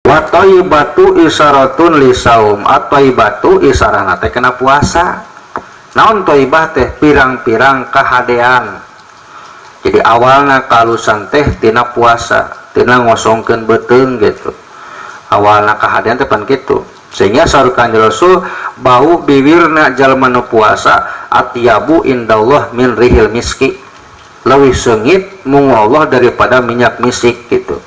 Wa thayyibatu isyaratun li saum. At-thayyibatu isarahna teh kana puasa. Naon thayyibah teh? Pirang-pirang kahadean. Jadi awalna kalusan teh tina puasa, tina ngosongkeun beuteung gitu. Awalna kahadean teh pan kitu. Sehingga saur Kanjeng Rasul bau bibirna jalma nu puasa atyabu indallah min rihil miski. Leuwih seungit mungu Allah daripada minyak misik gitu.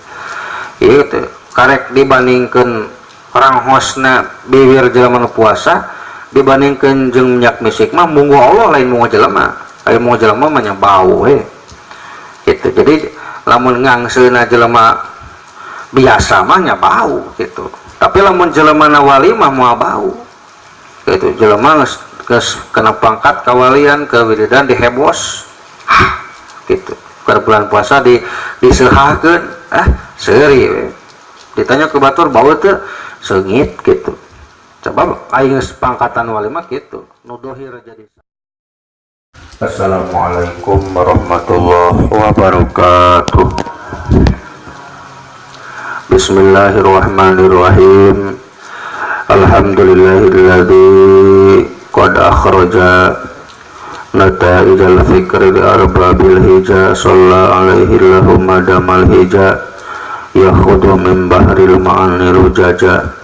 Ieu teh karek dibandingkeun ranghosna bibir jelema nu puasa dibandingkeun jeung minyak misik mah mungu Allah lain mungu jelema. Aya mungu jelema mah nya bau we. Gitu. Jadi lamun ngangseuna jelema biasa mah nya bau gitu. Tapi lamun jelema na wali mah moal bau. Gitu. Jelema geus kena pangkat kawalian kewiridan dihebos. Hah, gitu. Keur bulan puasa diseuhahkeun, ah seuri we. Ditanya ke batur bau teu seungit gitu. Coba aing geus pangkatan wali mah gitu. Nu dohir jadi. Assalamualaikum warahmatullahi wabarakatuh. Bismillahirrahmanirrahim. Alhamdulillahilladzi qad akhraja nataijal fikri li arbabil hija shalla alaihi allahumma damal hija yakhudhu min bahril ma'ani rujaja.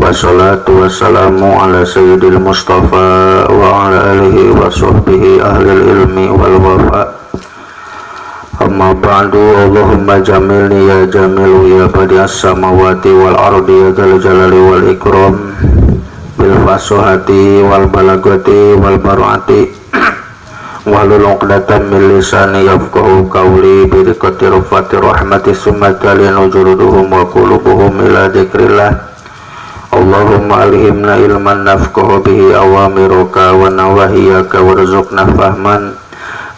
Wassalatu wassalamu ala sayyidil mustafa wa ala alihi wa sahbihi ahlil ilmi wal wafa. Amma ba'du. Allahumma jamilni ya jamilu ya badi'as samawati wal ardi ya dzal jalali wal ikram bil fasuhati wal balagati wal bara'ati wahlul 'uqdatam min lisani yafqahu qawli bi diqqati rufati rahmati summa talinu juluduhum wa qulubuhum ila dzikrillah. Allahumma alhimna ilman nafqahu bihi awamiruka wa nawahiyaka warzuqna fahman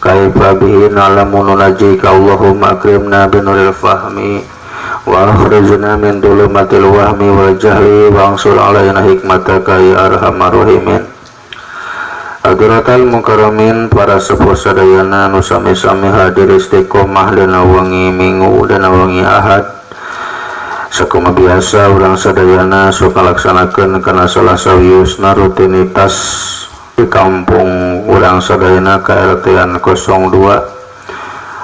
kaifa bihi na'lamu nunajjika. Allahumma akrimna binuril fahmi wa akhrijna min dhulumatil wahmi wal jahli wa ansur alaina hikmataka ya arhamar rahimin. Hadratal mukarramin, para sepuh sadayana nu sami-sami hadir istiqomah dina wengi Minggu dina wengi Ahad. Sakumaha biasa urang sadayana sok ngalaksanakeun kana salah sawiusna rutinitas di kampung urang sadayana KRT-an 02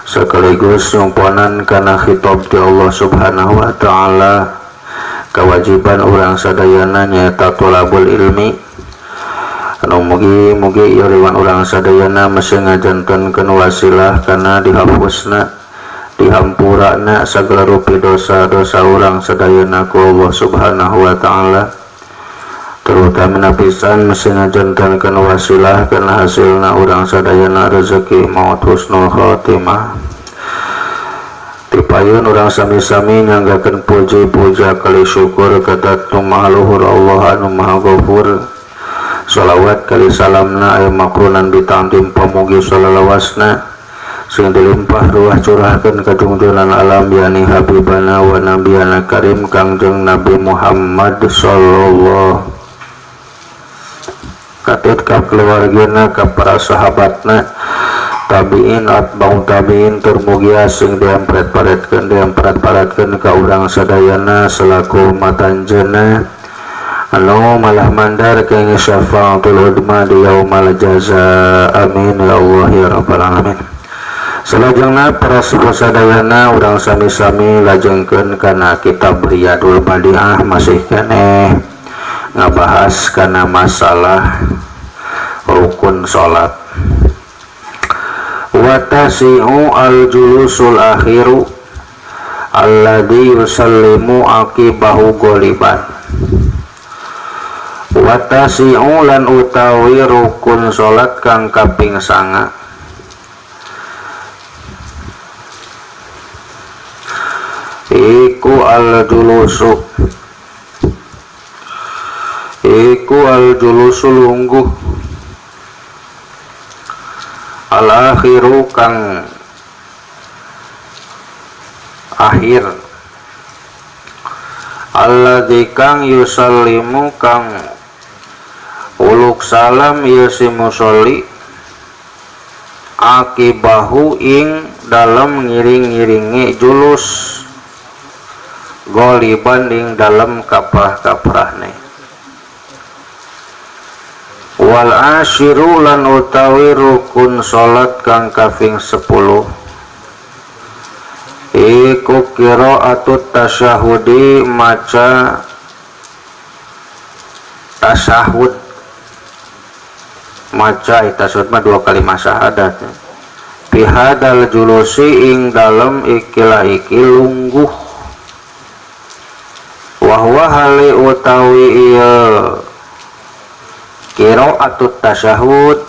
sekaligus nyumponan kana khitab ti Allah Subhanahu wa taala. Kewajiban urang sadayana nyaeta thalabul ilmi. Anu mugi-mugi ieu riwan urang sadayana mesti ngajantenkeun wasilah kana dihapusna dihampurana sagala rupi dosa-dosa urang sadayana ku Allah Subhanahu wa taala. Terutama pisan mesti ngajantenkeun wasilah kana hasilna urang sadayana rezeki maut husnul khotimah. Tipayun urang sami-sami nyanggakeun puji-puja kali syukur ka Zat Maha Luhur Allah anu Maha Ghafur. Shalawat kali salamna aya makrunan bitangtim pamugi salalawasna sing dilimpah ruah curahkeun ka jungjunan alam yani habibana wa nabiyana karim Kangjeng Nabi Muhammad sallallahu katut ka keluargana ka para sahabatna tabiin atba'u tabiin tur mugia sing diampret-paretkeun diampret-paretkeun ka urang sadayana selaku umat anjeunna anu malah mandar keng syafaatul udma di yaumal jaza. Amin ya Allah ya rabbal alamin. Salajengna para sepuh sadayana urang sami-sami lajengkeun kana kitab Riyadul Badiah masih keneh ngabahas kana masalah rukun salat. Wa tasi'u al-julusul akhiru alladzi yusallimu aqibahu ghaliban. Wa tasi'u lan utawi rukun salat kang kaping 9 iku al-julusu, iku al-julusu lungguh al-akhiru kang akhir alladzi kang yusallimu kang uluk salam ya si musolli akibahu ing dalem ngiring-ngiringi julus. goliban ing dalem kaprah-kaprahne. Wal asyiru lan utawi rukun salat kang kaping 10 iku qira'atut tasyahudi maca tasyahud, maca tasyahud mah dua kali syahadat bihadal julusi ing dalem ikilah iki lungguh wahwa hale utawi ieu qira'atut tasyahud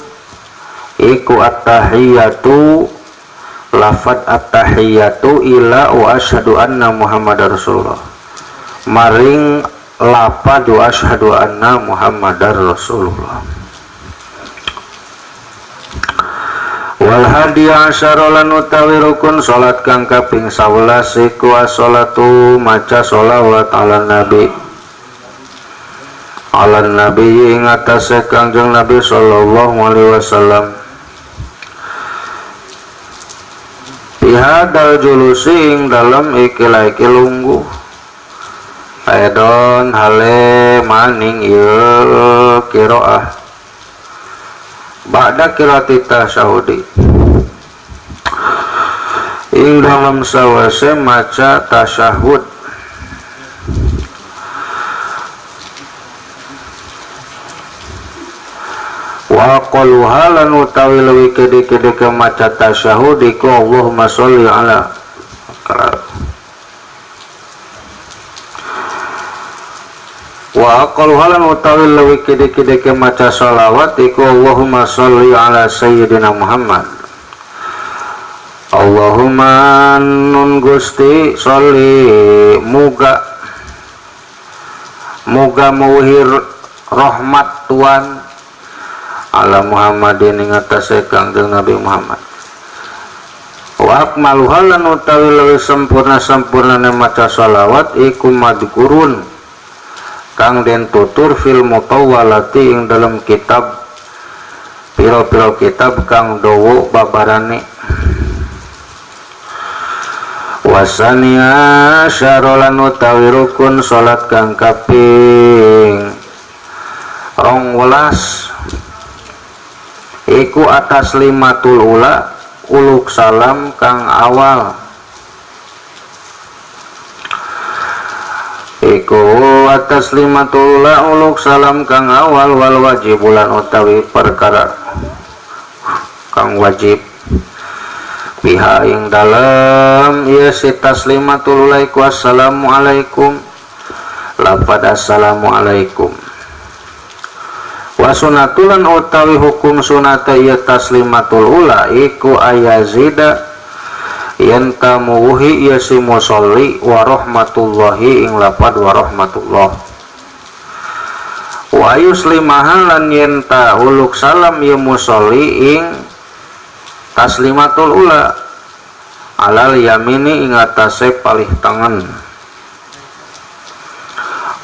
iku at-tahiyatu lafad at-tahiyatu ila wa asyhadu anna Muhammadar Rasulullah maring lapad wa asyhadu anna Muhammadar Rasulullah. Wal hadi asyara lan utawi rukun salat kang kaping 11 iku as-salatu maca sholawat ala nabi ala nabi ing atase Kangjeng Nabi sallallahu alaihi wasallam bihadal julusi ing dalem ikilah iki lungguh aidon hale maning ieu qiraah ba'da qiraati tasyahudi ing dalem sawase maca tasyahud. Wa qaluha lan utawi leuwih kede-kede maca tasyahud iku Allahumma sholli ala wa qaluha lan utawi leuwih kede-kede maca sholawat iku Allahumma sholli ala sayyidina Muhammad. Allahumma nun Gusti sholli muga muga muhir rahmat Tuhan ala Muhammadin ing atase Kangjeng Nabi Muhammad. Wa akmaluha lan utawi leuwih sempurna-sempurnane maca sholawat iku madkurun kang den tutur fil mutawwalati ing dalem kitab pira-pira kitab kang dawa babarane. Wasania asyara lan utawi rukun salat kang kaping 12 iku atas limatul ula uluk salam kang awal iku atas limatul ula uluk salam kang awal wal wajibulan utawi perkara kang wajib biha ing dalem ieu si taslimatul ula iku assalamualaikum lapad assalamualaikum. Wa sunatulan utawi hukum sunata ieu taslimatul ula iku ayazida yen tamuhi ieu si musolli wa rahmatullahi ing lapad wa rahmatullah wa yuslimaha lan yen ta uluk salam ieu musolli ing taslimatul ula alal yamini ing atase palih tangan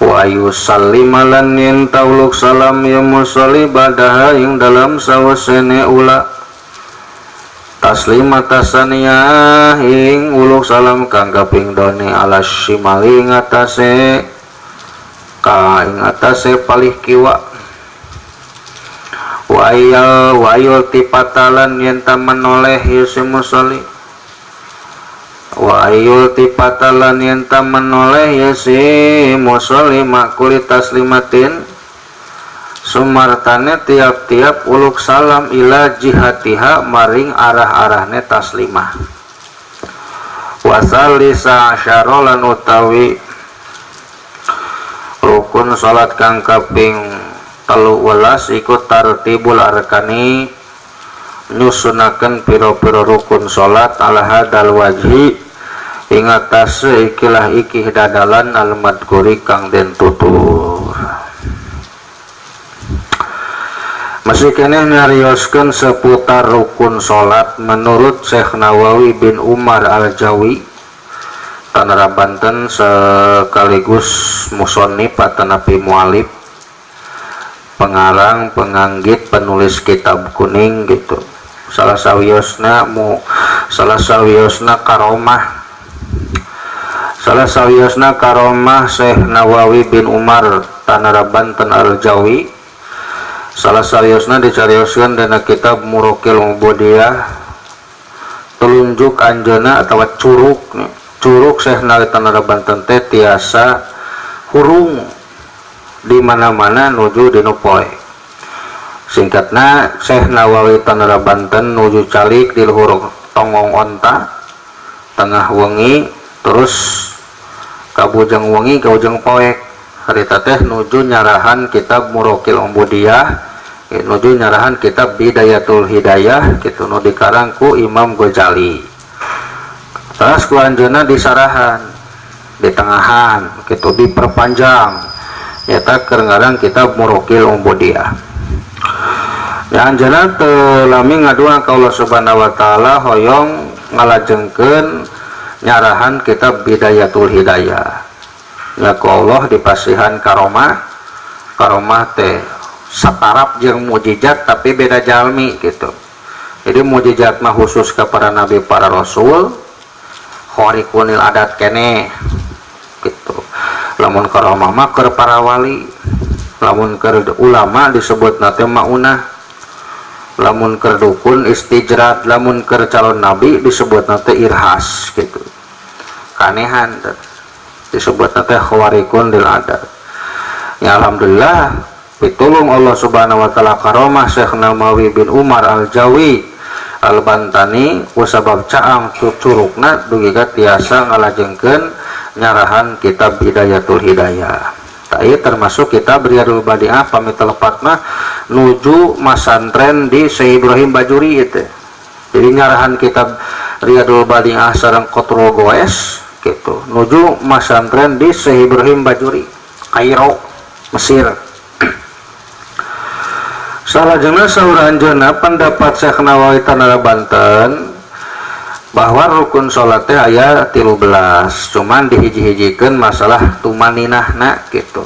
wa yusallima lan yen tauluk salam ya musolli badaha ing dalam sawasene ula taslimatasaniah ing uluk salam kang kaping done ala shimali ing atase ka ing atase palih kiwa wa ayal wa ayul tipatalan yen ta menoleh ya si musolli wa ayul tipatalan yen ta menoleh ya si musolli makuli taslimatin sumartane tiap-tiap uluk salam ila jihatiha maring arah-arahne taslimah. Wasalisa asyara lan utawi rukun salat kang kaping 13 iku tartibul arkani nyusunaken pira-pira rukun salat ala hadal wajhi ing atase ikilah iki dadalan al madkuri kang den tutur. Masih keneh nyarioskeun seputar rukun salat menurut Syekh Nawawi bin Umar Al-Jawi Tanara Banten sekaligus musonif atanapi mualif, pengarang, penganggit, penulis kitab kuning gitu. Salah sawiosna karomah. Salah sawiosna karomah Syekh Nawawi bin Umar Tanara Banten Al-Jawi. Salah sawiosna dicarioskeun dina kitab Muraqil Ubudiyah telunjuk anjeunna atawa curug curug Syekh Nawawi Tanara Banten teh tiasa hurung di mana-mana nuju dinu poe. Singkatna Syekh Nawawi Tanara Banten nuju calik di luhur tonggong onta tengah wengi terus kabujeng wengi kabujeng poek harita teh nuju nyarahan kitab Muraqil Ubudiyah nuju nyarahan kitab Bidayatul Hidayah kitu nu dikarang ku Imam Ghazali. Terus ku anjeunna disarahan di tengahan kitu diperpanjang nyata keur ngarang kitab Muraqil Ubudiyah. Ya anjeunna teu lami ngadua ka Allah Subhanahu wa taala hoyong ngalajengkeun nyarahan kitab Bidayatul Hidayah. Ya ku Allah dipasihan karomah, karomah teh satarap jeung mukjizat tapi beda jalmi gitu. Jadi mukjizat mah khusus ke para nabi para rasul, khariqunil adat keneh gitu. Lamun karomah mah keur para wali, lamun keur ulama disebutna teh maunah, lamun keur dukun istijrat, lamun keur calon nabi disebutna teh irhas gitu. Kanehan disebutna teh khawariqun lil adat. Ya alhamdulillah pitulung Allah Subhanahu wa taala karomah Syekh Nawawi bin Umar Al-Jawi Al-Bantani kusabab caang curugna dugi ka tiasa ngalajengkeun nyarahan kitab Bidayatul Hidayah. Tah ieu termasuk kitab Riyadul Badiah pami telepatna nuju masantren di Syekh Ibrahim Bajuri itu. Jadi nyarahan kitab Riyadul Badiah sareng Qatrul Goes gitu nuju masantren di Syekh Ibrahim Bajuri Kairo Mesir. Salajengna saur anjeunna pendapat Syekh Nawawi Tanara Banten bahwa rukun salat teh aya 13, cuman dihiji-hijikeun masalah tumaninahna gitu.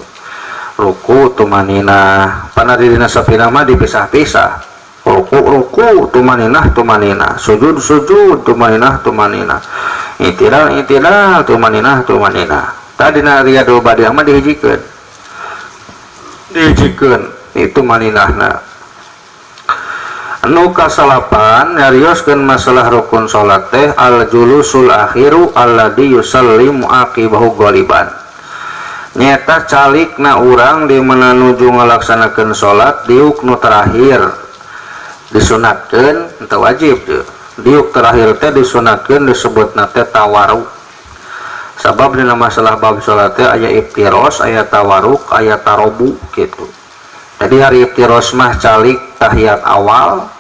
Ruku tumaninah, pana di dina safina mah dipisah-pisah. Ruku ruku tumaninah tumaninah, sujud sujud tumaninah tumaninah, itidal itidal tumaninah tumaninah. Tadi dina Riyadul Badiah mah dihijikeun. Dihijikeun itu maninahna. Nu kasalapan nyarioskeun masalah rukun salat teh al julusul akhiru alladzi yusallimu aqibahu ghaliban. Nyeta calikna urang di mana nuju ngalaksanakeun salat diuk nu terakhir disunatkeun teu wajib teu. Diuk terakhir teh disunatkeun disebutna teh tawarruk. Sabab dina masalah bab salat teh aya iftiros, aya tawarruk, aya tarobu gitu. Jadi hari iftiros mah calik tahiyat awal,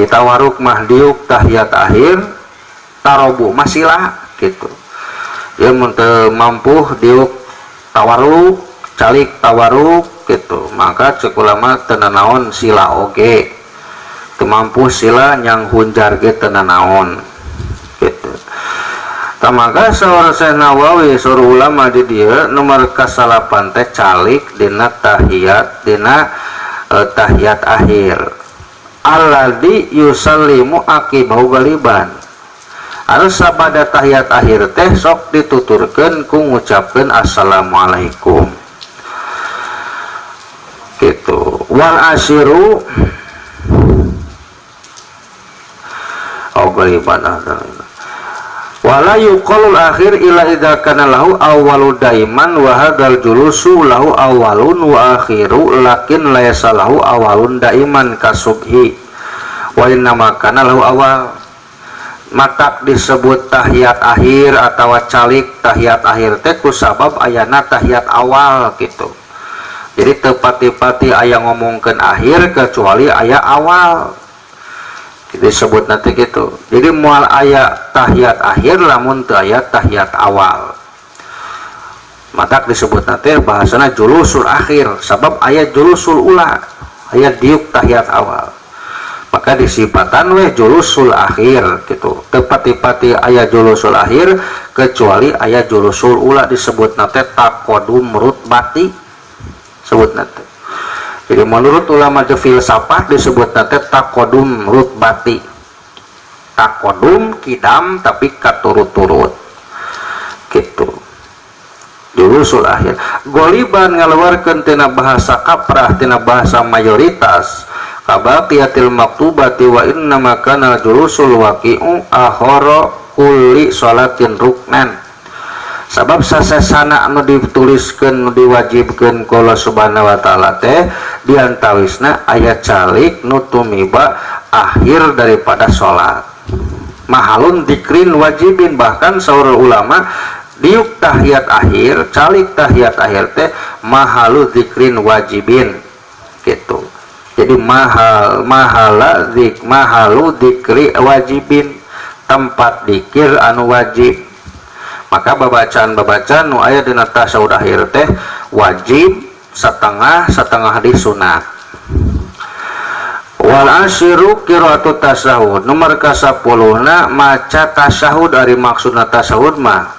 tawaruk mah diuk tahiyat akhir, tarobu mah sila gitu. Dia mun teu mampu diuk tawaruk, calik tawaruk gitu, maka cek ulama teu nanaon sila oge. Teu mampu sila nyang hunjar ge teu nanaon gitu. Tah maka saur Syekh Nawawi saur ulama di dieu nomor kasalapan teh calik dina tahiyat dina tahiyat akhir alladzi yusallimu aqibahu ghaliban. Anu sabada tahiyat akhir teh sok dituturkeun ku ngucapkeun assalamualaikum gitu. Wal asyiru au ghaliban wala yuqalul akhir illa idza kana lahu awwalu daiman wa hadzal julusu lahu awwalun wa akhiru lakin laysa lahu awwalun daiman kasubhi wa inna ma kana lahu awal. Matak disebut tahiyat akhir atawa calik tahiyat akhir teh kusabab ayana tahiyat awal gitu. Jadi teu pati-pati aya ngomongkeun akhir kecuali aya awal. Disebut nanti gitu. Jadi mual aya tahiyat akhir lamun teu aya tahiyat awal. Matak disebut nanti bahasana julusul akhir sabab aya julusul ula, aya diuk tahiyat awal. Maka disipatan weh julusul akhir gitu. Teu pati-pati aya julusul akhir kecuali aya julusul ula disebut nanti taqaddum rutbati sebut nanti. Jadi menurut ulama filsafat disebut nanti taqaddum rutbati. Taqaddum kidam tapi katurut-turut Gitu. Julusul akhir goliban ngaluarkeun tina bahasa kaprah tina bahasa mayoritas kabaqiyatil maktubati wa inna makana julusul waqi'u akhara kulli sholatin ruknan. Sabab sasesana anu dituliskeun nu diwajibkeun ku Allah Subhanahu wa taala teh diantawisna aya calik nu tumiba akhir daripada salat. Mahalun dikrin wajibin, bahkan saur ulama diuk tahiyat akhir, calik tahiyat akhir teh mahalu dzikrin wajibin gitu. Jadi mahala zik mahalu dzikri wajibin, tempat dzikir anu wajib. Maka babacaan-babacaan nu aya dina tasyahud akhir teh wajib setengah, setengah disunat. Wal asyiru qiraatu tasyahud, nomor ka-10na maca tasyahud. Ari maksudna tasyahud mah,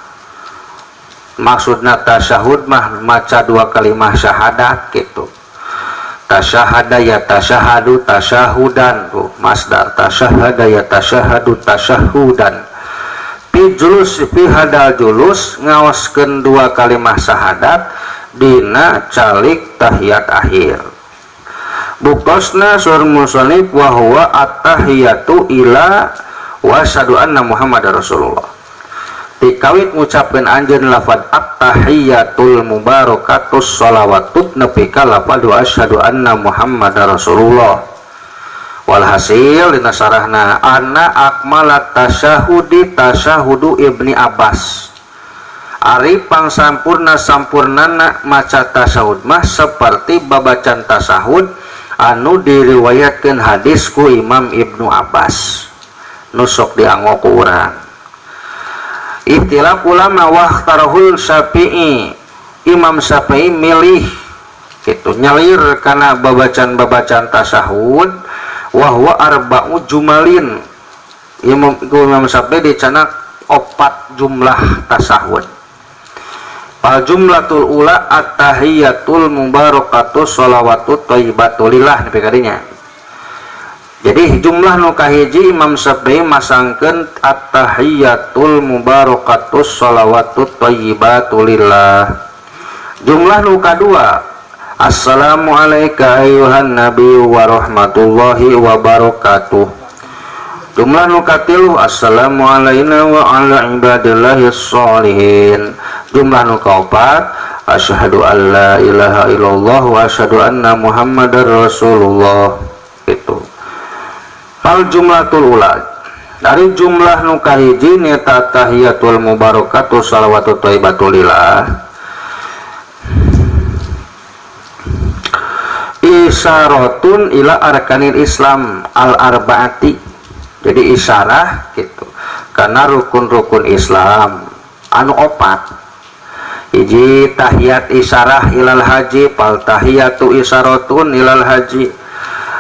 maksudna tasyahud mah maca dua kalimah syahadat gitu. Tasyahada ya tasyahadu tasyahudan, tuh masdar tasyahada ya tasyahadu tasyahudan. Fi julus fi hadal julus ngaoskeun dua kalimah syahadat dina calik tahiyat akhir. Buktosna sur musannif wa huwa at-tahiyatu ila wa asyhadu anna Muhammadar Rasulullah. Dikawit ngucapkeun anjeun lafaz at-tahiyatul mubarakatus sholawatut nepi ka lafaz wa asyhadu anna Muhammadar Rasulullah. Walhasil dina sarahna anna akmalat tasyahudi tasyahudu Ibni Abbas. Ari pangsampurna sampurnana maca tasyahud mah seperti babacan tasyahud anu diriwayatkeun hadis ku Imam Ibnu Abbas. Nu sok dianggo ku urang. Ikhtilaf ulama wahtarahul Syafi'i, Imam Syafi'i milih gitu nyelir kana babacan-babacan tasyahud wa huwa arba'u jumalin. Imam Syafi'i dicanak opat jumlah tasyahud. Fal jumlatul ula at-tahiyatul mubarakatus sholawatut thayyibatul lillah nepi ka dinya. Jadi jumlah nu kahiji Imam Syafi'i masangkeun at-tahiyatul mubarakatus sholawatut thayyibatul lillah. Jumlah nu kadua assalamu alayka ayuhan nabiyyu wa rahmatullahi wa barakatuh. Jumlah nu katilu assalamu alayna wa ala ibadillahis sholihin. Jumlah nu kaopat asyhadu an la ilaha illallah wa asyhadu anna muhammadar rasulullah. Itu fal jumlatul ula, dari jumlah nu kahiji nyaeta tahiyatul mubarakatus shalawatut thayyibatul lillah isyaratun ila arkanil Islam al arbaati. Jadi isyarah gitu karena rukun-rukun Islam anu opat. Hiji tahiyat isyarah ilal haji, fal tahiyatu isyaratun ilal haji.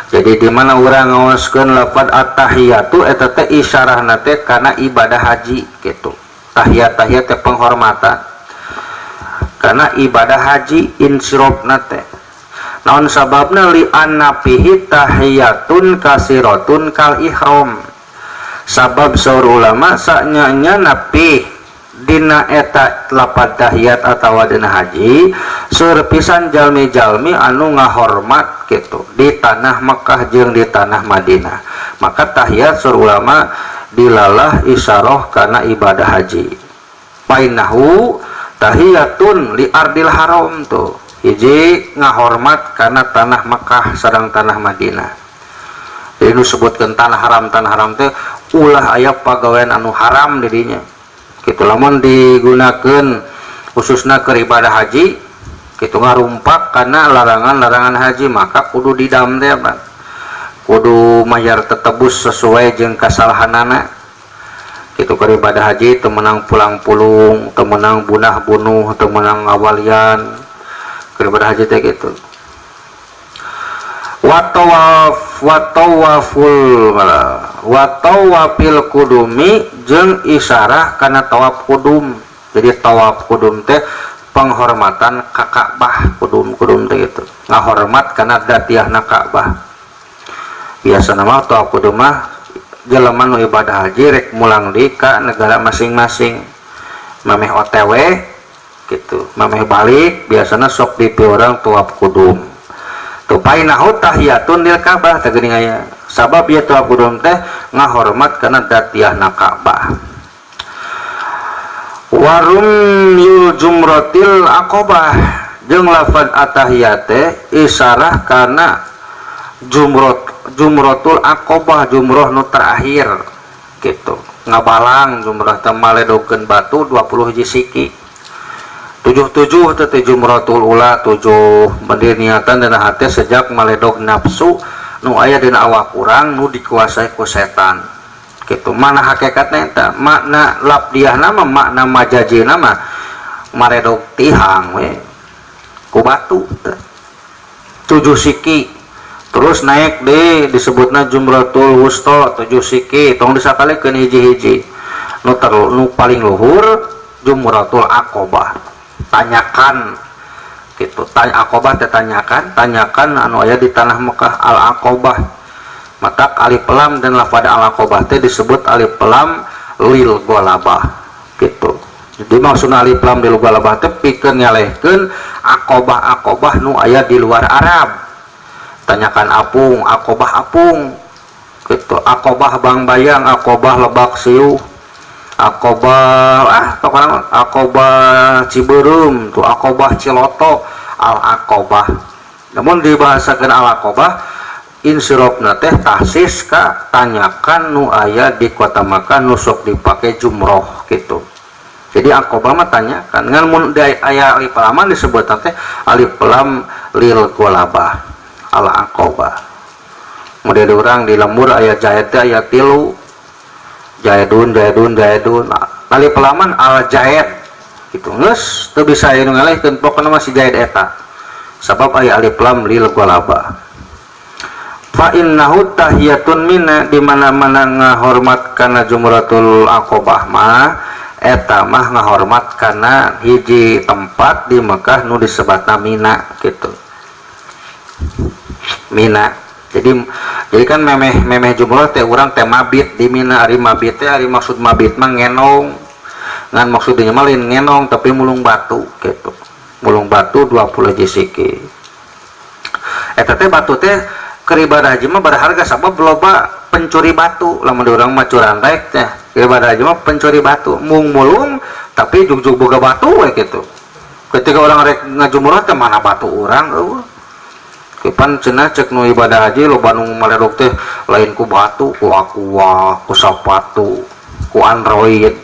Jadi di mana urang ngaoskeun lafaz at-tahiyatu eta teh isyarahna teh kana ibadah haji gitu. Tahiyat-tahiyat teh penghormatan karena ibadah haji insirofna teh. Naon sababna li anna fihi tahiyatun kasiratun kal ihram. Sabab saur ulama saknya napi dina eta lapad tahiyat atawa dina haji seueur pisan jalmi-jalmi anu ngahormat gitu di tanah Mekah jeung di tanah Madinah. Maka tahiyat saur ulama dilalah isyarah kana ibadah haji. Painahu tahiyatun li ardil haram tuh. Hiji ngahormat karena tanah Mekah sareng tanah Madinah. Jadi nu sebutkeun tanah haram teh ulah aya pagawean anu haram di dinya. Kitu lamun digunakeun khususna keur ibadah haji kitu ngarumpak karena larangan-larangan haji maka kudu didam teh Pak. Kudu mayar tetebus sesuai jeung kasalahanana. Kitu keur ibadah haji teu meunang pulang-pulung, teu meunang bunah-bunuh, teu meunang ngawalian. Keur ibadah haji teh gitu. Watawaf watawaful watawafil kudumi jeung isyarah kana tawaf kudum. Jadi tawaf kudum teh penghormatan ka Ka'bah, kudum-kudum teh gitu. Ngahormat kana datiahna Ka'bah. Biasana mah tawaf kudum mah jelema nu ibadah haji rek mulang deui ka negara masing-masing. Mameh OTW gitu, mameh balik biasana sok di orang tawaf kudum. Tuh painahu tahiyatun lil Ka'bah teh geuning aya. Sabab ieu tawaf kudum teh ngahormat kana datiahna Ka'bah. Warum yul jumratil aqabah jeung lafaz atahiyat teh isarah kana jumratul aqabah, jumroh nu terakhir gitu. Ngabalang jumroh teh maledokeun batu 20 hiji siki. 77 teh jumratul ula 7 bendiniatan dina hate sejak maledog nafsu nu aya dina awak urang nu dikuasai ku setan. Gitu. Mana hakikatna eta? Makna labdiahna mah makna majajina mah maredog tihang we ku batu teh. 7 siki. Terus naik deh disebutna jumratul wusta 7 siki tong disakalikeun hiji-hiji. Nu paling luhur jumratul aqabah. Tanyakan gitu. Tanya aqabah teh tanyakan anu aya di tanah Mekah al aqabah. Matak alif lam dan lafaz al aqabah teh disebut alif lam lil ghalabah gitu. Jadi maksudna alif lam lil ghalabah teh pikeun nyalehkeun aqabah-aqabah nu aya di luar Arab. Tanyakan apung, aqabah apung gitu, aqabah Bang Bayang, aqabah Lebak Siu, aqabah pokoknya aqabah Cibeureum tuh, aqabah Ciloto, al aqabah. Namun dibahasakan al aqabah insirofna teh tahsis ka tanyakan nu aya di kota Makkah nu sok dipake jumroh gitu. Jadi aqabah mah tanyakan ngan mun aya alif lam disebut teh alif lam lil ghalabah al aqabah. Model urang di lembur aya jaid teh aya 3. Jaidun jaidun jaidun. Alif laman al jaid gitu. Geus teu bisa aya nu ngalehkeun pokona mah si jaid eta. Sabab aya alif lam lil ghalabah. Fa innahu tahiyatun mina di mana-mana ngahormat kana jumratul aqabah mah eta mah ngahormat kana hiji tempat di Mekah nu disebatna Mina gitu. Mina. Jadi kan memeh jumroh teh urang teh mabit di Mina. Ari mabit teh ari maksud mabit mah ngenong. Ngan maksudnya mah lain ngenong tapi mulung batu gitu. Mulung batu 20 siki. Eta teh batu teh keur ibadah haji mah berharga sabab loba pencuri batu. Lamun di urang mah curanrek teh ibadah haji mah pencuri batu, mung mulung tapi jugjug boga batu we gitu. Ketika orang rek ngajumroh teh mana batu urang eueuh. Pan cenah cek nu ibadah haji loba nu maledog teh lain ku batu, ku aqua, ku sapatu, ku android.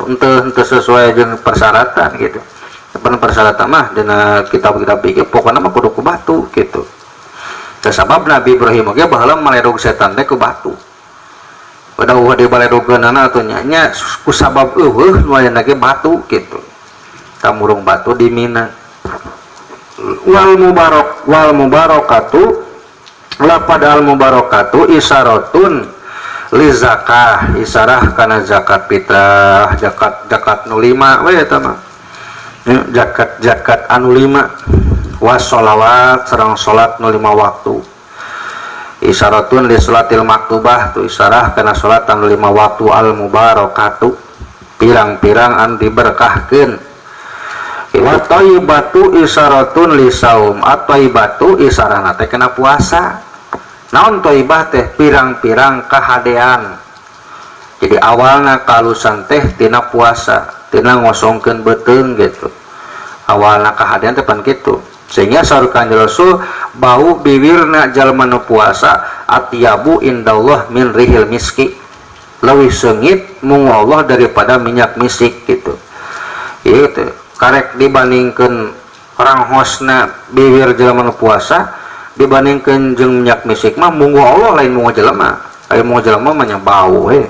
Henteu sesuai jeung persyaratan gitu. Pan persyaratan mah dina kitab-kitab fikih pokona mah kudu ku batu gitu. Sabab Nabi Ibrahim oge baheula maledog setan teh ku batu. Pada eueuh di baledogeunana atuh nya ku sabab eueuh nu aya ge batu gitu. Kamurung batu di Mina. Wal mubarak wal mubarakatu lapad al mubarakatu isaratun li zakah, isarah kana zakat fitrah, zakat nu 5 we eta mah. Zakat anu 5 was sholawat sareng salat nu 5 waktu. Isaratun li salatil maktubah tu isarah kana salat anu 5 waktu al mubarakatu pirang-pirang anu diberkahkeun. Wa thayyibatu isaratun li saum, at-thayyibatu isarahna teh kana puasa. Naon thayyibah teh pirang-pirang kahadean. Jadi awalna kalusan teh tina puasa, tina ngosongkeun beuteung gitu. Awalna kahadean teh pan kitu. Sehingga saur Kanjeng Rasul bau bibirna jalma nu puasa atyabu indallah min rihil miski. Leuwih seungit mung Allah daripada minyak misik gitu. Ieu teh karek dibandingkeun ranghosna bibir jelema nu puasa dibandingkeun jeung minyak misik mah munggu Allah lain munggu jelema. Aya munggu jelema mah nya bau we.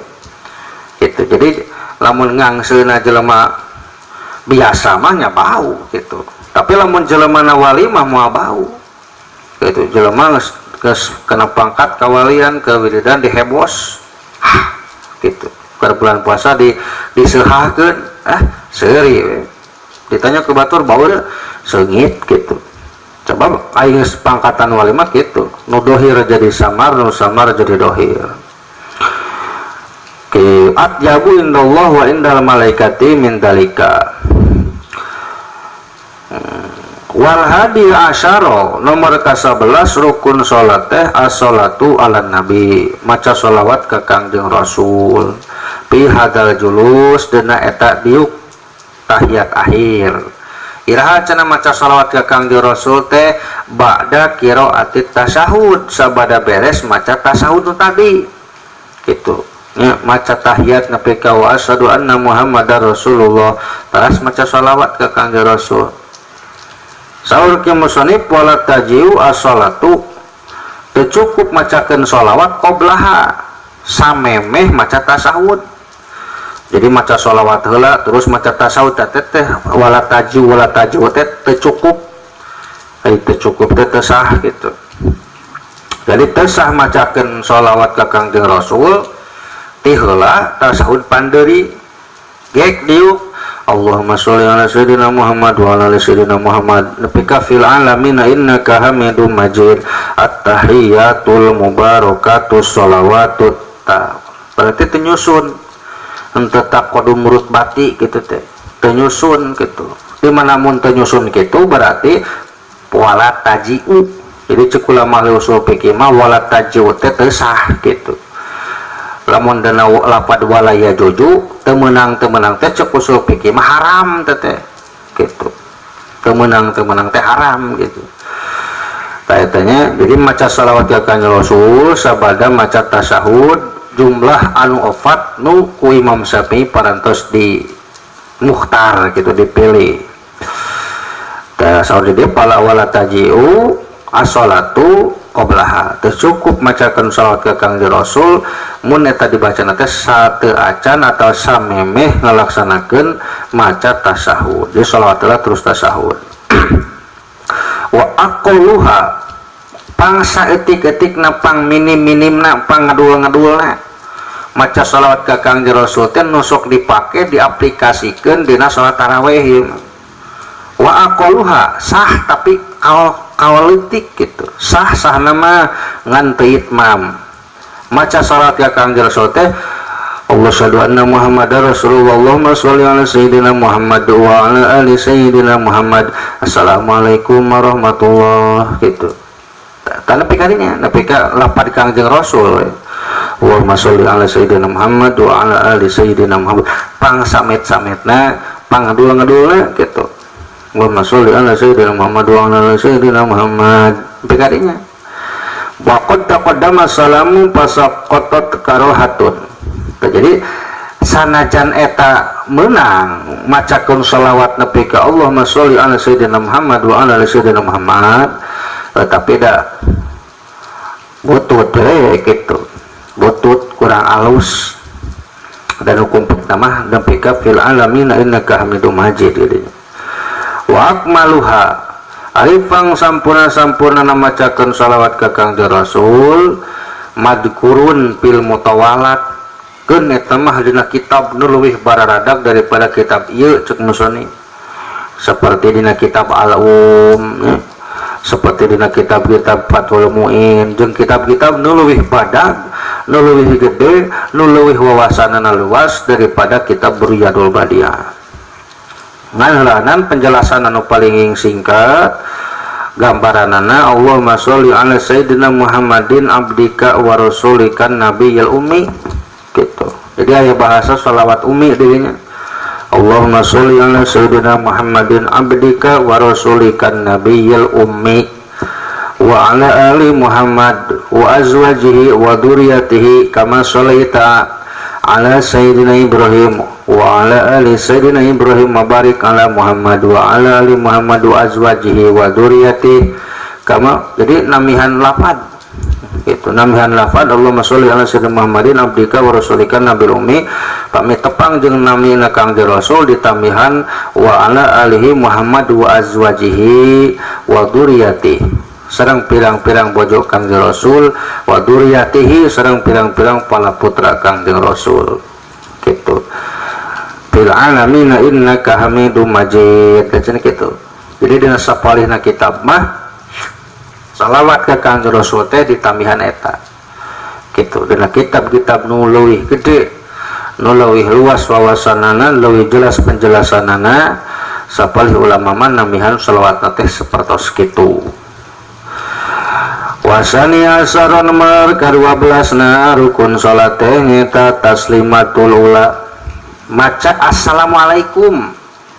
Gitu. Jadi lamun ngangseuna jelema biasa mah nya bau gitu. Tapi lamun jelema na wali mah moal bau. Gitu. Jelema geus kena pangkat kawalian kewiridan dihebos. Hah, gitu. Keur bulan puasa diseuhahkeun, seuri we. Ditanya ke batur bau seungit gitu. Coba aing pangkatan wali mah gitu. Nu dohir jadi samar, nu samar jadi dohir. Ki atyabu indallah wa indal malaikati min dalika. Wal hadi asyara nomor ka-11 rukun salat teh as-salatu ala nabi, maca sholawat ka Kangjeng Rasul pi hadal julus dina eta diuk tahiyat akhir. Iraha cenah maca sholawat ka Kangjeng Rasul teh ba'da qiraati tasyahud, sabada beres maca tasyahud nu tadi gitu nya, maca tahiyat nepi ka wa asyhadu anna Muhammadar Rasulullah, teras maca sholawat ka Kangjeng Rasul. Saur ki musannif wala tajiu as-salatu, teu cukup macakeun sholawat qoblaha samemeh maca tasyahud. Jadi maca sholawat heula terus maca tasyahud teh teh wala tajiu teh teu cukup. Ai teu cukup teh teu sah gitu. Jadi teu sah macakeun sholawat ka Kangjeng Rasul ti heula tasyahud pandeuri gek diuk Allahumma sholli ala sayyidina Muhammad wa ala ali sayyidina Muhammad nepi ka fil alamin innaka Hamidum Majid at-tahiyatul mubarakatus sholawatut ta. Berarti teu nyusun henteu taqaddum rutbati kitu teh, teu nyusun kitu. Di mana mun teu nyusun kitu berarti wala taji'u. Jadi cek ulama usul fikih mah wala taji'u teh teu sah kitu. Lamun dina lapad wala ya juju teu meunang teh cek usul fikih mah haram teh teh kitu. Teu meunang teh haram gitu. Tah eta nya, jadi maca shalawat ka Kangjeng Rasul sabada maca tasyahud jumlah anu opat nu ku Imam Syafi'i parantos di mukhtar gitu, dipilih. Tah saur di dieu pala wala taji'u as-salatu qoblaha, teu cukup macakeun shalawat ka Kangjeng Rasul mun eta dibacana teh sateu acan atau samemeh ngalaksanakeun maca tasyahud. Jadi shalawat heula terus tasyahud. Wa aqalluha pangsa etik-etikna pang minim-minimna pang ngadul-ngadulna maca shalawat ka Kangjeng Rasul teh nu sok dipake diaplikasikeun dina salat tarawih. Wa aqalluha sah tapi kawalitik gitu, sah sah nama ngan teu itmam. Maca salat ka Kangjeng Rasul teh Allah syahadu anna Muhammadar Rasulullah, Allahumma sholli ala sayyidina Muhammad wa ala ali sayyidina Muhammad, assalamualaikum warahmatullah gitu. Tah nepi ka dinya, nepi ka lapad Kangjeng Rasul Allahumma sholli ala sayyidina Muhammad wa ala ali sayyidina Muhammad, pang samet-sametna pang ngadul-ngadulna gitu. Allahumma sholli ala sayyidina Muhammad wa ala ali sayyidina Muhammad nepi ka dinya. Wa qad taqaddama salamu fasaqatat karohatun. Jadi sanajan eta menang macakeun sholawat nepi ka Allahumma sholli ala sayyidina Muhammad wa ala ali sayyidina Muhammad, tapi da butut we gitu, butut kurang alus. Dan hukum pertama nepi ka fil alamin innaka Hamidum Majid gitu. Wa akmaluha arifang sampurna-sampurna macakeun sholawat ka Kangjeng Rasul madkurun fil mutawalat, keun eta mah dina kitab nu leuwih bararadag daripada kitab ieu cek musoni, seperti dina kitab Al-Um ya, seperti dina kitab-kitab Fathul Muin jeung kitab-kitab nu leuwih badag, nu leuwih gede, nu leuwih wawasanana luas daripada kitab Riyadul Badiah. Ngan penjelasan anu paling singkat gambaranana Allahumma sholli ala sayyidina Muhammadin abdika wa rasulika nabiyil ummi gitu. Jadi aya bahasa sholawat ummi dirinya. Allahumma sholli ala sayyidina Muhammadin abdika wa rasulika nabiyil ummi wa ala ali Muhammad wa azwajihi wa dzurriyyatihi kama sholaita ala sayyidina Ibrahim wa ala ali sayyidina Ibrahim wa barik ala Muhammad wa ala ali Muhammad wa azwajihi wa dzurriyyatihi kama. Jadi namihan lafad itu, namihan lafad Allahumma sholli ala sayyidina Muhammadin abdika wa rasulika nabil ummi, pami tepang jeung namina Kangjeng Rasul ditamihan wa ala alihi Muhammad wa azwajihi wa dzurriyyatihi sareng pirang-pirang bojo Kangjeng Rasul wa dzurriyyatihi sareng pirang-pirang pala putra Kangjeng Rasul gitu. Fil alamina innaka Hamidum Majid cenah kitu. Jadi dina sapalihna kitab mah salawat ka Kangjeng Rasul teh ditamihan eta gitu. Dina kitab-kitab nu leuwih gede Nu leuwih luas wawasanana, leuwih jelas penjelasanana, sapalih ulama mah namihan sholawatna teh sapertos kitu. Wasani asara nomor ka-12 na rukun salat teh nyata taslimatul ula, maca assalamualaikum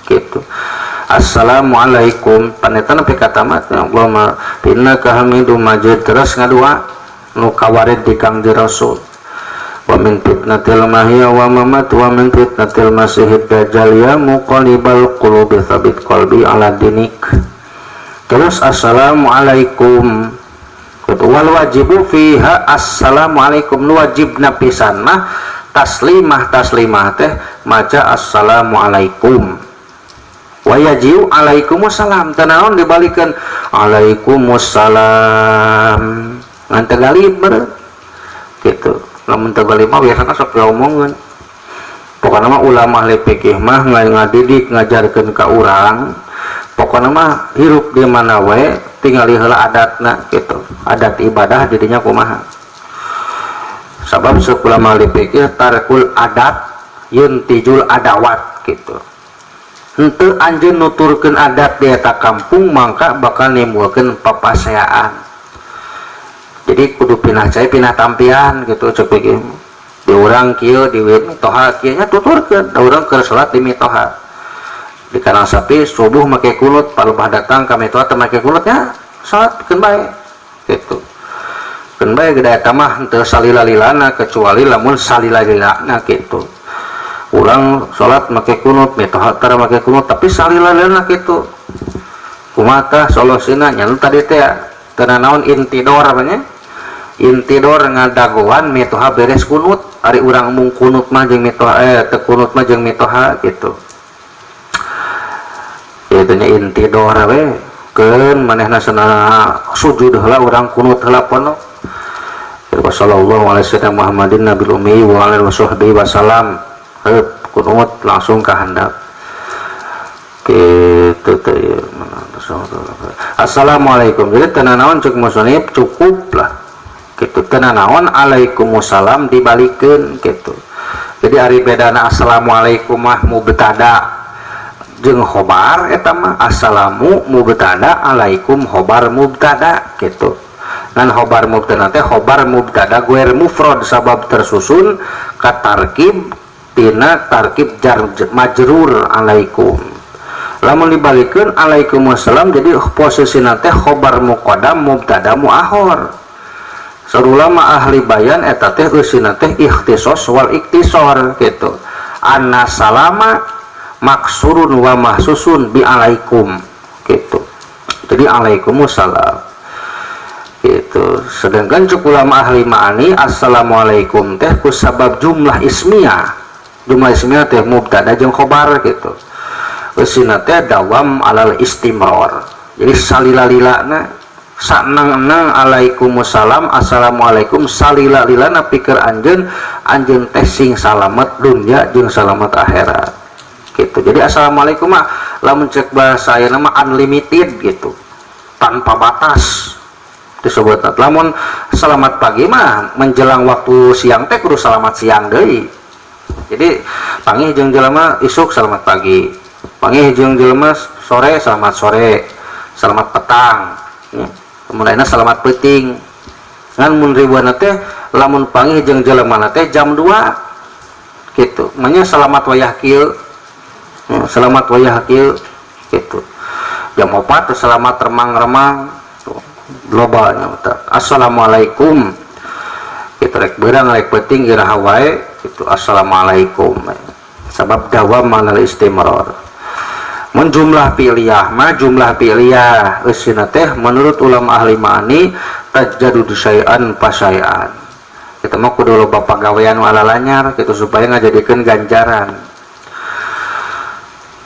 gitu. Assalamualaikum panetan nepi ka tamat, ya Allahumma innaka hamidum majid, terus ngadua nu kawarid di Kangjeng Rasul, wa min fitnatil mahya wa mamat wa min fitnatil masihid dajjal ya muqallibal qulubi tsabit qalbi ala dinik. Terus assalamualaikum wal wajibu fiha assalamualaikum, nu wajibna pisan mah taslimah, taslimah teh maca assalamualaikum. Wa yajiu alaikumussalam, teu naon dibalikeun alaikumussalam ngan teu galib gitu. Lamun teu galib mah biasana sok diomongeun. Pokona mah ulama ahli fikih mah ngadidik ngajarkeun ka urang, pokona mah hirup di mana wae tingali heula adatna gitu, adat ibadah jadinya kumaha. Sabab seuk ulama ahli fikih tarkul adat yuntijul adawat gitu. Henteu anjeun nuturkeun adat di eta kampung mangka bakal nimbulkeun papaseaan. Jadi kudu pinah cai pinah tampian gitu cek fikih. Di urang kieu di mitoha kieu nya tuturkeun, da urang keur salat di mitoha. Di Karang Sapi subuh make kunut, palebah datang ka mitoha teu make kunut nya salat keun bae gitu. Keun bae gede eta mah henteu salila-lilana kecuali lamun salila-lilana gitu. Urang salat make kunut, mitoha tara make kunut tapi salila-lilana gitu. Kumaha tah solusina nya nu tadi teh teu nanaon intidor nya. Intidor ngadagoan mitoha beres kunut, ari urang mung kunut mah jeung mitoha teu kunut mah jeung mitoha gitu. Ieu nya intidor we keun manehna sana sujud heula urang kunut heula pono. Sallallahu alaihi wasallam Muhammadin nabil ummi wa alihi wasahbihi wasallam. Heup kunut langsung ka handap. Gitu teh ieu. Assalamualaikum. Jadi teu nanaon cek musonib cukup lah. Gitu teu nanaon alaikumussalam dibalikeun gitu. Jadi ari bedana assalamualaikum mah mubtada jeung khobar eta mah assalamu mubtada alaikum khobar mubtada gitu. Ngan khobar mubtada teh khobar mubtada guer mufrad sabab tersusun ka tarkib tina tarkib jar majrur alaikum. Lamun dibalikeun alaikumussalam jadi posisina teh khobar muqaddam mubtada muakhir. Sarulama ahli bayan eta teh eusina teh ikhtisos wal iktisor gitu. Anna salama maksurun wa mahsusun bi alaikum gitu. Jadi alaikumussalam gitu. Sedangkan cuk ulama ahli ma'ani assalamualaikum teh ku sabab jumlah ismiyah. Jumlah ismiyah teh mubtada jeung khobar gitu. Eusina teh dawam alal istimrar. Jadi salila-lilana sanang-enang alaikumussalam assalamualaikum salila-lilana pikir anjeun, anjeun teh sing salamet dunya jeung salamet akhirat gitu. Jadi assalamualaikum mah lamun cek bahasa ayeuna mah unlimited gitu, tanpa batas disebut. Lamun selamat pagi mah menjelang waktu siang teh kudu selamat siang deui. Jadi panggih jeung jelema isuk selamat pagi, panggih jeung jelema sore selamat sore, selamat petang ya. Kemudian selamat peuting. Ngan mun ribuan teh lamun panggih jeung jelema teh jam 2 gitu. Manya selamat wayah kieu. Selamat wayah kieu gitu. Jam 4 selamat remang-remang. Tuh, loba nya teh. Assalamualaikum. Gitu rek beurang rek peuting iraha wae gitu assalamualaikum. Sabab dawam alal istimrar. Mun jumlah pilihah mah jumlah pilihah eusina teh menurut ulama ahli ma'ani tajadud syai'an fasyai'an. Kita mah kudu loba pagawean nu alalanyar gitu supaya ngajadikeun ganjaran.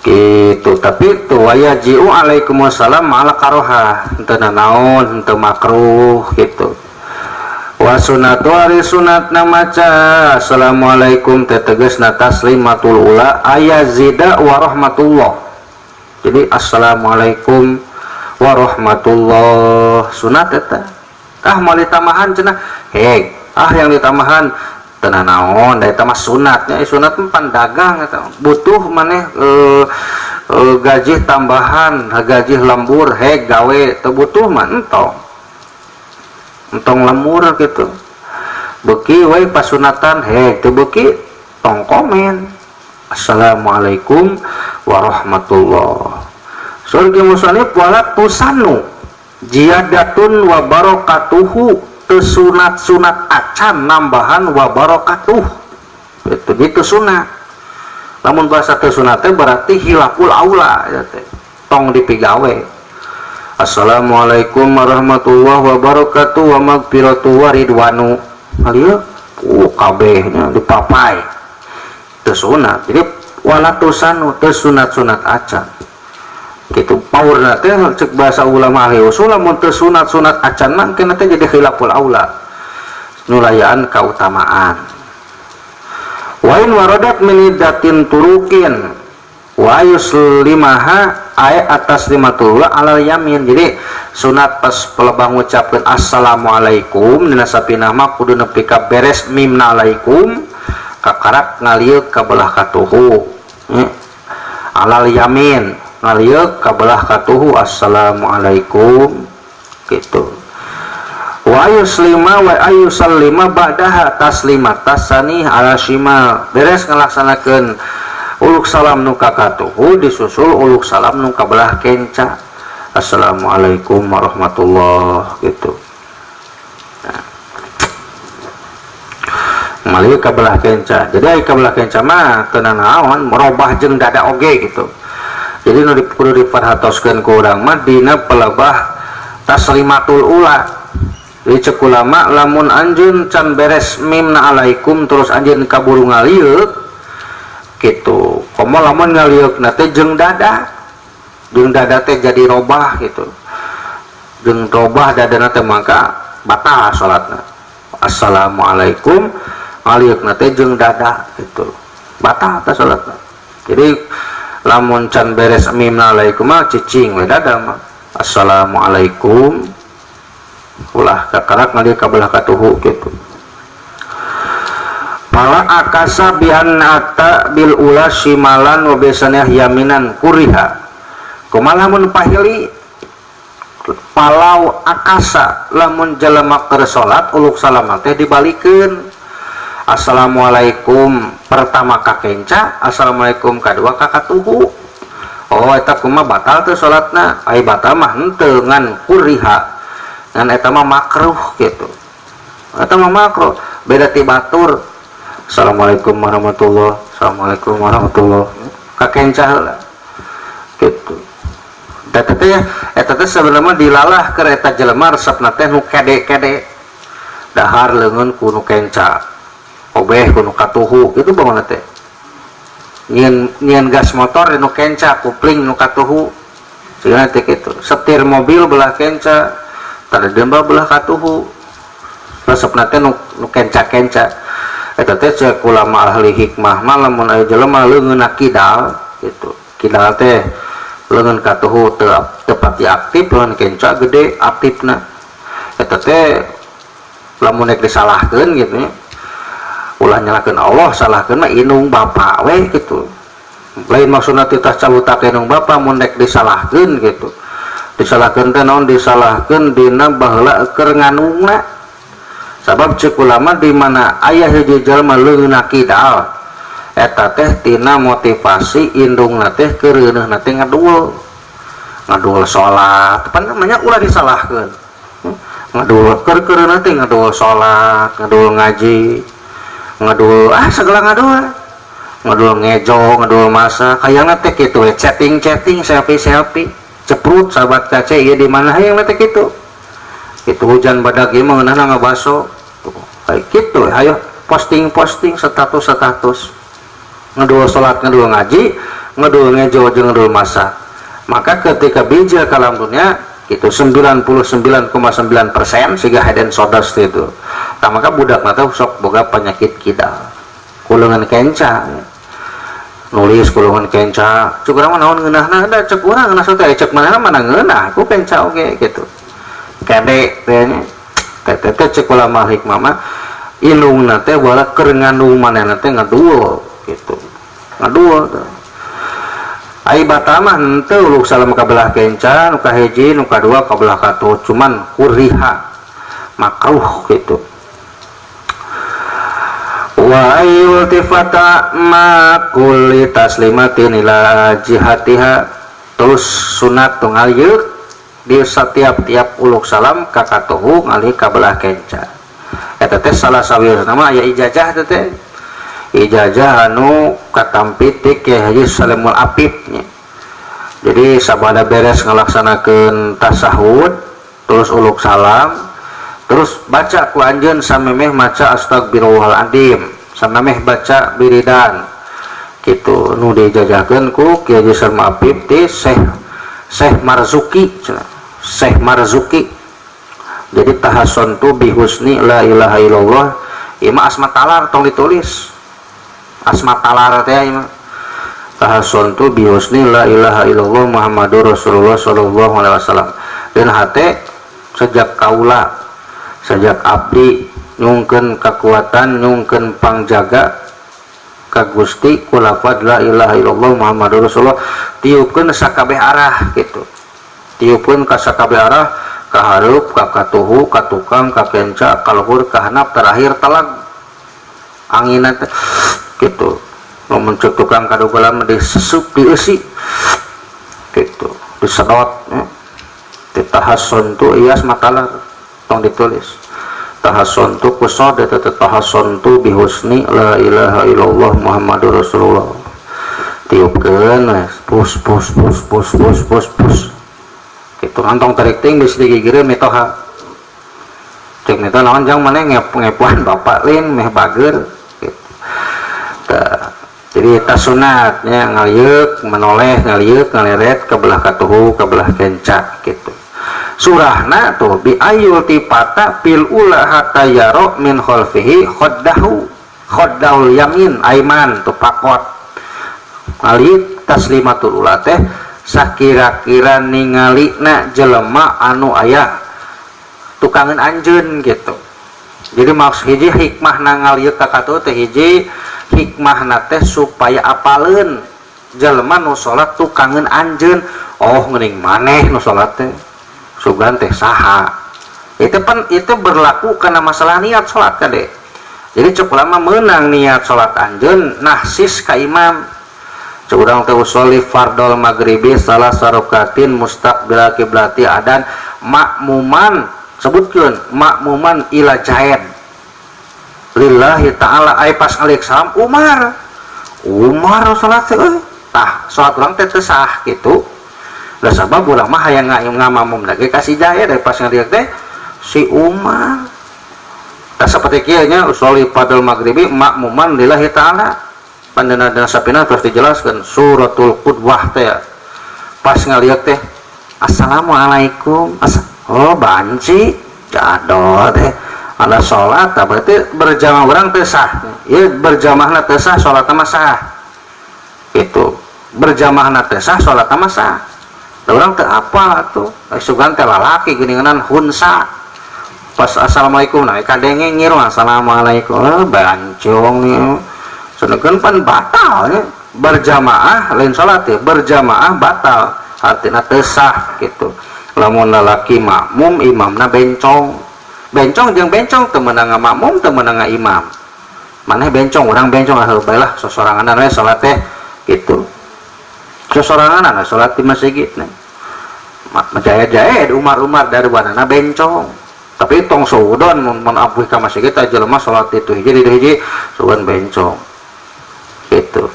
Gitu. Tapi tu wayaji'u alaikumussalam ala karohah, henteu nanaon, henteu makruh gitu. Wa sunatu ari sunatna maca assalamualaikum teh tegasna taslimatul ula ayazida wa rahmatullah. Jadi assalamualaikum warahmatullah sunat eta. Ah mau ditambahan cenah. Heg, ah yang ditambahan Teu naon da eta mah sunatnya, sunat mah pan dagang eta. Butuh maneh gaji tambahan, gaji lembur, heg gawe teu butuh mah entong. Entong lembur gitu. Beuki we pasunatan heg teu beuki tong komen. Assalamualaikum warahmatullah. Surga musannif wala tusanu jiyadatun wa barakatuhu, teu sunat-sunat acan nambahan wa barakatuh. Itu gitu sunat. Lamun bahasa teu sunat teh berarti hilaful aula ya teh. Tong dipigawe. Assalamualaikum warahmatullahi wabarakatuh wa magfiratuh wa ridwanu. Halieu kabehnya dipapai. Teu sunat. Jadi wala tusanu teu sunat-sunat acan. Gitu paurna teh cek bahasa ulama ahli usul lamun teu sunat-sunat acan mah engke teh jadi khilaful aula. Nulayaan kautamaan. Wa in waradat min iddatin turukin wa yuslimaha ay atas limatul alal yamin. Jadi sunat pas pelebah ngucapkeun assalamualaikum dina sapinah mah kudu nepi ka beres mimna alaikum kakarak ngalieuk ka belah katuhu. Alal yamin ngalieuk ka belah katuhu assalamualaikum gitu. Wa yuslima wa ayusallima ba'daha taslima tasani ala shimal. Beres ngalaksanakeun uluk salam nu ka katuhu disusul uluk salam nu ka belah kenca. Assalamualaikum warahmatullah gitu. Nah, malih ka belah kenca. Jadi ai ka belah kenca mah teu nanaon merobah jeung dada oge gitu. Jadi nu kudu diperhatoskeun ku urang mah dina pelebah taslimatul ula. Jadi cek ulama lamun anjeun can beres mimna alaikum terus anjeun kaburu ngalieuk gitu. Komo lamun ngalieukna teh jeung dada. Jeung dada teh jadi robah gitu. Jeung robah dadana teh maka batal salatna. Assalamualaikum ngalieukna teh jeung dada gitu. Batal teh salatna. Jadi lamun can beres mimna alaikum mah cicing we dada mah. Assalamualaikum ulah kakarak ngalieu ka belah katuhu gitu. Pala akasa bian ata bil ula shimalan wa bisanah yaminan kuriha. Kumaha lamun pahili palau akasa lamun jelema keur salat uluk salam teh dibalikeun. Assalamualaikum pertama ka kenca, assalamualaikum kadua ka katuhu. Oh eta kumaha batal teu salatna? Ai batal mah henteu ngan kuriha. Ngan eta mah makruh gitu. Eta mah makruh, beda ti batur. Assalamualaikum warahmatullah, assalamualaikum warahmatullah. Ka kenca heula. Gitu. Eta teh eta teh sebenarnya dilalah keur eta jelema resepna teh nu kede-kede. Dahar leungeun ku nu kenca. Obeh ku nu katuhu gitu bangunna teh. Nyieun gas motor nu kenca, kupling nu katuhu. Sigana teh kitu. Setir mobil belah kenca, tanda demba belah katuhu. Resepna teh nu kenca-kenca. Eta teh cek ulama ahli hikmah mah lamun aya jelema leungeunna kidal gitu. Kidal teh leungeun katuhu teu pati aktif, leungeun kenca gede aktifna. Eta teh lamun rek disalahkeun gitu nya. Ulah nyalahkeun Allah, salahkeun mah indung bapa we gitu. Lain maksudna titah calutak indung bapa mun rek disalahkeun gitu. Disalahkeun teh naon? Disalahkeun dina baheula keur nganungna. Sabab cek ulama di mana aya hiji jalma leungeunna kidal eta teh tina motivasi indungna teh keur reuneunna teh ngadul. Ngadul salat, pan namanya ulah disalahkeun. Ngadul keur reuneunna teh ngadul salat, ngadul ngaji, ngadul segala ngadul. Ngadul ngejo, ngadul masak, hayangna teh kitu we chatting-chatting, selfie-selfie. Ceprut sahabat kace ieu di mana hayangna teh kitu. Kitu hujan badak ieu mah ngeunahna ngabaso. Kayak kitu hayo posting-posting status-status. Ngedul salat, ngedul ngaji, ngedul ngejo jeung ngedul masak. Maka ketika bijil kalam dunia itu 99,9% siga head and shoulders itu. Tah maka budak teh sok boga penyakit kidal. Kuleungan kenca. Nulis kuleungan kenca. Cek urang mah naon ngeunahna da cek urang ngeunah teh cek manehna mana ngeunah ku kenca oge gitu. Kede teh nya. Teh teh cek ulama hikmah mah Indungna teh baheula keur ngandung manehna teh ngaduel gitu. Ngaduel teh. Ai batal mah henteu uluk salam ka belah kenca, nu kahiji, nu kadua ka belah katuh, cuman kuriha makruh gitu. Wa ayyultifata ma kulli taslimatin ila jihatiha, terus sunat ngalieuk di setiap-tiap uluk salam ka katuhu ngalih ka belah kenca. Eta teh salah sawiosna mah aya ijazah teh teh. Ijazah anu katampi ti Kiai Haji Salimul Afif nya. Jadi sabada beres ngalaksanakeun tasahud terus uluk salam terus baca ku anjeun samemeh maca astagfirullahaladzim, samemeh baca biridan gitu nu dijajahkeun ku Kiai Haji Salimul Afif ti Syekh Marzuki cenah. Syekh Marzuki. Jadi tahassantu bihusni la ilaha illallah ieu mah asma talar tong ditulis. Asma talar teh ieu mah tahassantu bihusni la ilaha illallah Muhammadur Rasulullah sallallahu alaihi wasallam. Dan hate sejak kaula sejak abdi nyungkeun kekuatan nyungkeun pangjaga ka Gusti ku lafaz la ilaha illallah Muhammadur Rasulullah tiupkeun sakabeh arah gitu. Tiupkeun ka sakabeh arah ka hareup ka katuhu ka tukang ka kenca ka luhur ka handap terakhir telag anginna teh gitu. Lamun ceuk tukang kadugelan disesup dieusi gitu disedot ya. Ditahassun tu ias makalah tong ditulis tahassun tu kusod eta teh tahassun tu bihusni la ilaha illallah Muhammadur Rasulullah tiupkeun pus pus pus pus pus pus pus gitu kantong tarik ting geus digigireun mitoha cek mitoha naon jang maneh ngepuan bapak lin meh bager gitu. Tah, jadi tasunatnya ngalieuk menoleh ngalieuk ngaleret ke belah katuhu ke belah kenca gitu. Surahna tuh bi ayul tipata pil ula hatta yaro min khalfihi khaddahu khaddahul yamin aiman tuh pakot ngalieuk taslimatul ula teh sakira-kira ningalina jelema anu aya tukangan anjeun gitu. Jadi maksud hiji hikmahna ngalieuk ka katuhu teh hiji hikmahna teh supaya apaleun jelema nu salat tukangan anjeun. Oh geuning maneh nu salat teh sugan teh saha. Itu pan itu berlaku karena masalah niat salat kade. Jadi cek ulama meunang niat salat anjeun nahsis ka imam. Cek urang teh usolli fardol maghribi salah sarokatin mustaqbil kiblati adan makmuman sebutkeun makmuman ila jaid lillahi ta'ala ai pas alik salam Umar Umar salat teh euy tah salat urang teh teu sah kitu. Lah sabab urang mah hayang ngamamum lagi ka si Jaid pas ngalieur teh si Umar. Tah saperti kieu nya usolli fardol maghribi makmuman lillahi ta'ala. Pandana dina sapina terus dijelaskan suratul qudwah teh pas ngalieur teh assalamualaikum oh banci jadol teh ada salat tah berarti berjamaah urang teh sah ieu berjamaahna teh sah salatna mah sah gitu berjamaahna teh sah salatna mah sah da urang teh apa atuh sugan teh lalaki geuningan hunsa pas assalamualaikum nah kadenge ngiru assalamualaikum oh, bancung ieu sedangkan pan batal ya. Berjamaah lain salat ya berjamaah batal artinya teu sah gitu. Lamun lalaki makmum imamna bencong bencong jeung bencong teu meunang makmum teu meunang imam maneh bencong urang bencong ah bae lah sosoranganan we salat teh gitu sosoranganan we salat di masjid nih jaya-jaya Umar-umar dari warna bencong tapi tong suudon mun abuh ka masjid teh jelema salat itu hiji di hiji sugan bencong gitu.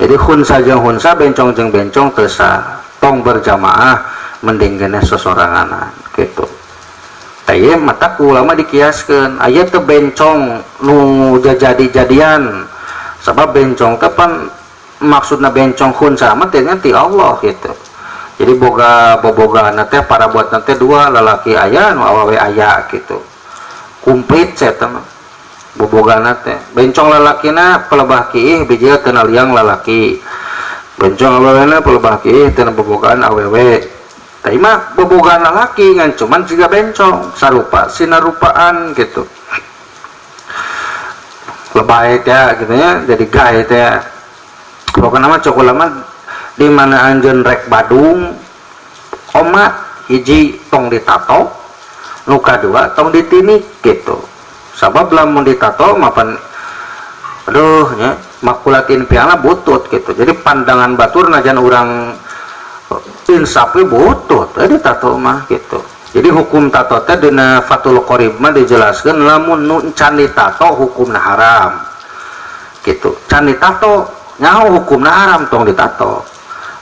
Jadi khunsa jeung khunsa bencong jeung bencong teu sah tong berjamaah mending geneh sosoranganan gitu. Tah mata ku ulama dikiaskeun aya teu bencong nu jadi-jadian sabab bencong teh pan maksudna bencong khunsa mah teh ti Allah gitu. Jadi boga bobogaanna teh para buatna teh dua lalaki aya nu awewe aya gitu. Komplit eta mah bobogana teh bencong lalakina pelebah kiih bijil teu liang lalaki bencong awewena pelebah kiih teu bobogaan awewe tah mah bobogaan lalaki ngan cuman jiga bencong sarupa sinarupaan gitu. Lebay teh gitu nya jadi gae teh. Pokona mah cok ulama di mana anjeun rek badung omat hiji tong ditato, nu kadua tong ditinik gitu. Sabab lamun ditato mapan aduh nya makulatin piala butut gitu. Jadi pandangan batur najan urang insafi butut ditato mah gitu. Jadi hukum tato teh dina Fathul Qorib mah dijelaskeun lamun nu can ditato hukumna haram. Gitu. Can ditato nyaho hukumna haram tong ditato.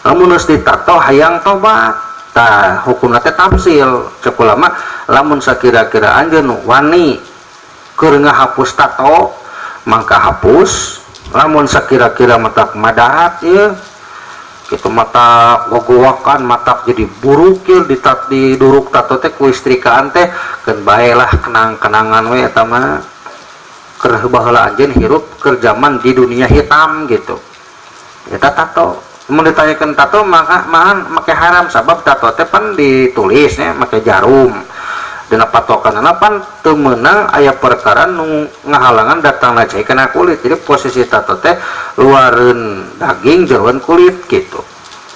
Lamun geus ditato hayang tobat. Tah hukumna teh tamsil. Cek ulama lamun sakira-kira anjeun wani keur ngahapus tato mangka hapus. Lamun sakira-kira matak madahat ieu gitu mata gogowakan matak jadi buruk ieu diduruk tato teh ku istrikaan teh keun bae lah kenang-kenangan we eta mah keur baheula anjeun hirup keur zaman di dunia hitam gitu. Eta tato mun ditanyakeun tato maka mahan make haram sabab tato teh pan ditulis nya make jarum. Dina patokanana pan teu meunang aya perkara nu ngahalangan datangna cai kana kulit. Jadi posisi tato teh luareun daging jeroan kulit gitu.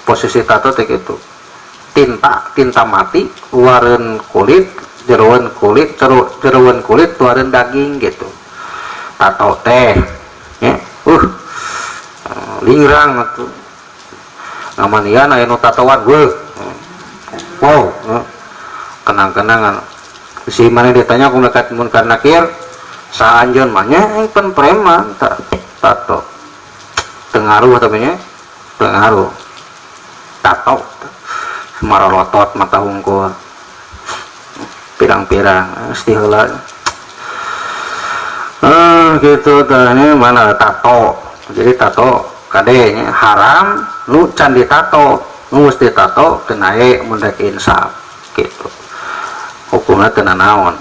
Posisi tato teh gitu. Tinta mati luareun kulit, jeroan kulit, jeroan kulit luareun daging gitu. Tato teh nya lingrang atuh. Ngamanian aya nu tatoan weuh. Wow, kenang-kenangan. Si mana ditanya ku dekat munkar nakir saha anjeun mah nya pan preman tato. Tengaruh tapi nya tengaruh. Tato marolotot mata hungkul. Pirang-pirang mesti heula. Gitu tah mana tato. Jadi tato kade nya haram nu can ditato, nu geus ditato kenae mun rek insaf gitu. Hukumna teu nanaon.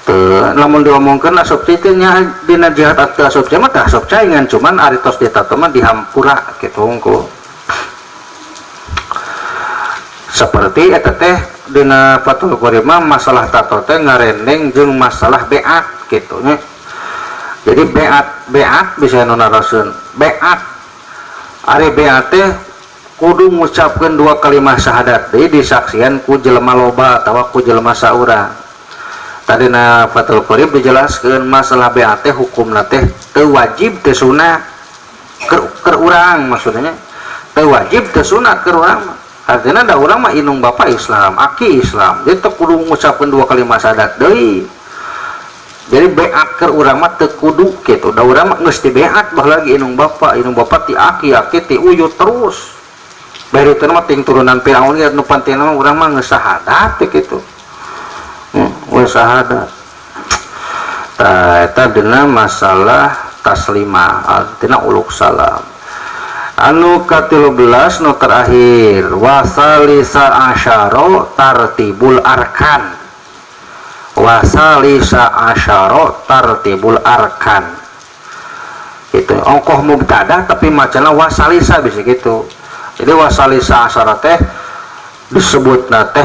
Teu lamun diomongkeun asup cai teh nya dina jihad teu asup cai mah teh asup cai ngan cuman ari tos ditato mah dihampura kitu hungkul. Seperti eta teh dina Fathul Qorib mah masalah tato teh ngarendeng jeung masalah beat kitu nya. Jadi beat bisa nu naraseun. Beat ari beat teh kudu ngucapkeun dua kalimat syahadat deui disaksian ku jelema loba atawa ku jelema saurang. Tadina Fathul Qorib dijelaskeun masalah beat teh hukumna teh teu wajib teu sunat keur urang maksudnya teu wajib teu sunat keur urang mah. Artinya da urang mah inung bapa Islam, aki Islam. Jadi teu kudu ngucapkeun dua kalimat syahadat deui. Jadi beat keur urang mah teu kudu kitu. Da urang mah geus dibeat bah lagi inung bapa ti aki, aki ti uyut terus. Bari teh mah ting turunan Firaun ge nu pantina mah urang mah geus syahadat teh kitu. Geus syahadat. Tah eta dina masalah taslimah, artina uluk salam. Anu ka-13 nu terakhir wasalisa asyara tartibul arkan. Wasalisa asyara tartibul arkan. Itu ongkoh mubtada tapi macana wasalisa bisa gitu. Jadi wasalisa asyara teh disebutna teh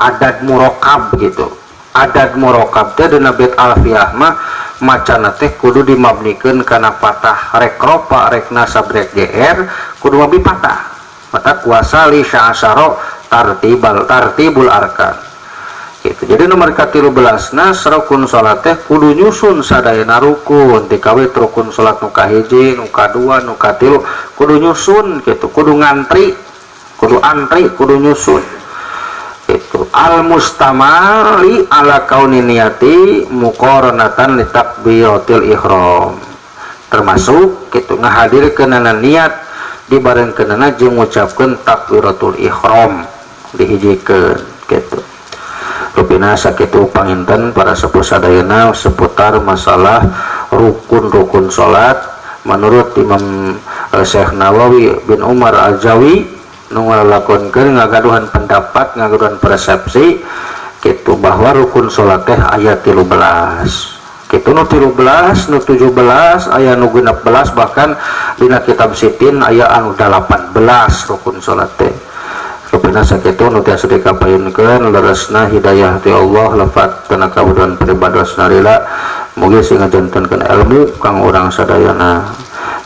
adad murokab gitu. Adad murokab teh dina bait alfiyah mah macana teh kudu dimabnikeun kana patah rek ropa rek nasab rek gr kudu mabni patah. Mata wasalisa asyara tartibul arkan. Gitu. Jadi nomor ka-13 na rukun salat teh kudu nyusun sadayana rukun dikawit rukun salat nu kahiji, nu kadua, nu katilu kudu nyusun gitu, kudu ngantri, kudu antri, kudu nyusun. Gitu. Al mustamali ala kauni niyati muqaranatan li takbiratil ihram. Termasuk gitu ngahadirkeunana niat dibarengkeunana jeung ngucapkeun takbiratul ihram dihijikeun gitu. Rupina sakitu panginten para sepuh sadayana seputar masalah rukun-rukun salat menurut Imam Syekh Nawawi bin Umar Al-Jawi nu ngalakonkeun ngagaduhan pendapat ngagaduhan persepsi kitu bahwa rukun salat teh aya 13 kitu nu 13 nu 17 aya nu 16 bahkan dina kitab Sitin aya anu 18 rukun salat teh. Rupina sakitu nu tiasa dikapayunkeun leresna hidayah ti Allah lepat kana kabodohan pribados nalila mugi sing ngajantenkeun ilmu kang urang sadayana.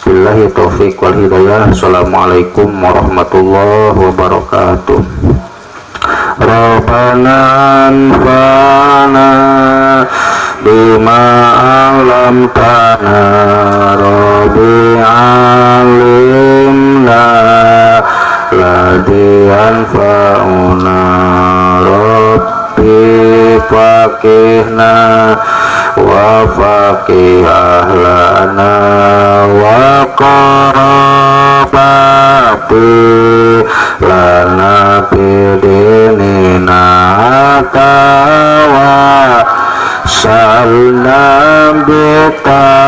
Billahi taufik wal hidayah. Assalamualaikum warahmatullahi wabarakatuh. Rabbana anfa'na bima 'allamtana rabbi 'allimna ladzi yanfa'una rabbi faqihna wa faqih ahlana wa qarabati lana bidinina tawa sallam bitaqwa.